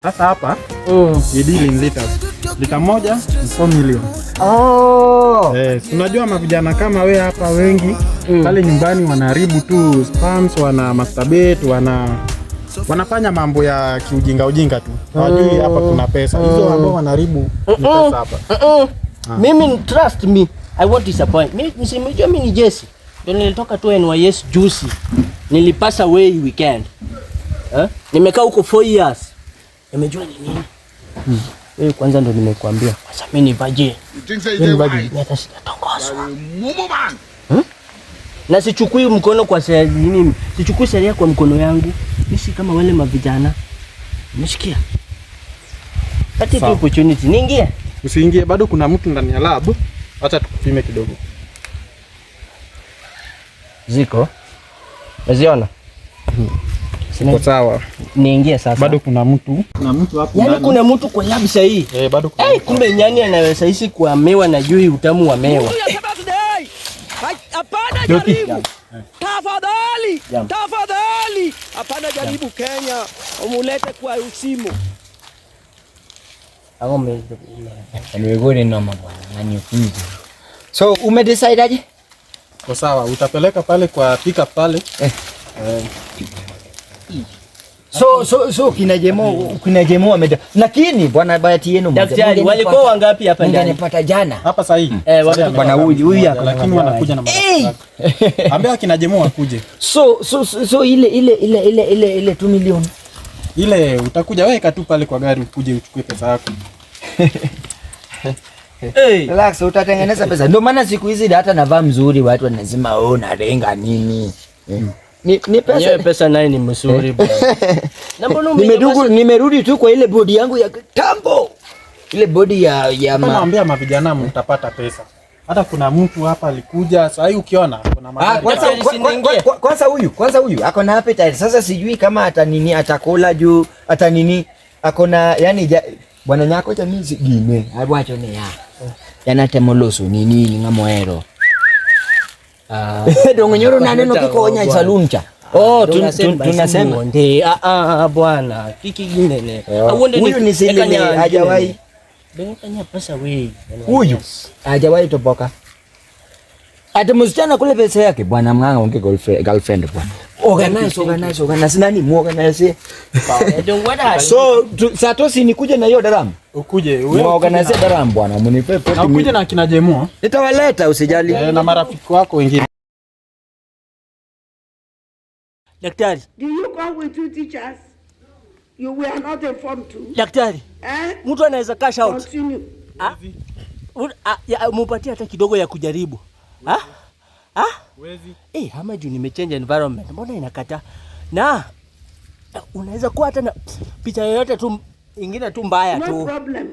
Sasa hapa we deal in liters. Lita moja ni 4 million. Oh. Eh, si unajua mavijana kama we hapa wengi pale nyumbani wanaharibu tu sperms, wana masturbate, wanafanya mambo ya kiujinga ujinga tu. Hawajui hapa kuna pesa. Hizo ambao wanaharibu ni pesa hapa. Mimi, trust me, I won't disappoint. Mimi msimjua mimi ni Jesse. Ndio nilitoka tu NYS juzi. Nilipass away weekend. Eh? Nimekaa huko 4 years. Nimejua ni nini. Wewe kwanza ndo nimekuambia. Kwanza mimi ni virgin. Wewe ni virgin. Mimi hata sijatongozwa. Na sichukui mkono kwa nini? Sichukui sheria kwa mkono yangu. Mimi si kama wale mavijana. Umesikia? Pati tu Sawa. Opportunity. Niingie. Usiingie, bado kuna mtu ndani ya lab. Acha tukupime kidogo. Ziko. Umeziona? Sina. Kwa sawa. Niingie sasa. Bado kuna mtu. Kuna mtu hapo Yaani ndani. kuna mtu kwa lab sahii. Eh, bado kuna Hey, mtu. kumbe nyani anaweza ishi kwa mewa na jui utamu wa mewa. Hapana Joki. jaribu. Tafadhali, Jam. tafadhali. Hapana jaribu Kenya. Umulete kwa usimu. Ako me Nimegoni noma bwana, nani ukinje. So umedecide aje? Kwa sawa, utapeleka pale kwa pick up pale. Eh. Eh. So kina Jemo wameja. Lakini bwana, bahati yenu moja. Daktari, walikuwa wangapi hapa ndani? Mungenipata jana. Hapa sasa. Eh, Bwana huyu hapa. Lakini wanakuja na marafiki zake. Ambia kina Jemo wakuje. So ile 2 milioni. Ile utakuja weka tu pale kwa gari ukuje uchukue pesa yako. Hey. Relax, utatengeneza pesa. Ndio maana siku hizi hata navaa mzuri watu wanasema, "Oh, narenga nini?" Eh. Ni pesa. Yenyewe pesa naye ni mzuri bwana. Na mbona Nimerudi tu kwa ile bodi yangu ya kitambo. Ile bodi ya Kama ma... naambia mavijana mtapata pesa. Hata kuna mtu hapa alikuja, sasa hii ukiona kuna Ah, magari. kwanza, Daktari, si niingie? kwanza huyu ako na appetite. Sasa sijui kama atanini atakula juu atanini ako na yani bwana nyako cha mimi gine awacho ni ya yanatemo loso ni nini ng'amohero. Ah. Dongo nyoro naneno kikonya e saloon cha. Oh, tunasema Ndi, ah ah bwana, kiki ginene. Awuonde. Huyu ni silile hajawahi Kanya pesa we. Huyu hajawahi toboka. Ati msichana kule pesa yake bwana mng'anga unge girlfriend bwana. Organize, organize, organize, nani muorganize. So Satoshi nikuje na hiyo drum. Ukuje, wewe Muorganize drum bwana, munipe na 40 ukuje million. na kina Jemo Nitawaleta, usijali. eh, na marafiki wako wengine. Daktari, Do you come with two teachers? You were not informed too. Daktari, Eh? mtu anaweza cash out. Continue. Ah? Mupatie hata kidogo ya kujaribu. Ah? Ah? Wezi. Eh, ama juu nimechange environment. Mbona inakataa? Na unaweza kuwa hata na picha yoyote tu ingine tu mbaya No tu. problem.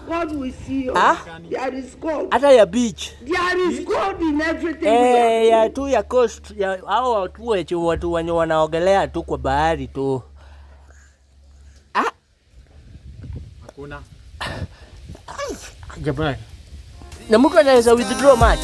God will see you. Ah? There is God. Hata ya beach. There is God in everything we are Eh, ya doing. tu ya coast ya hao watu wetu watu wenye wanaogelea tu kwa bahari tu. Ah, Hakuna. jamani. Na mtu anaweza withdraw much.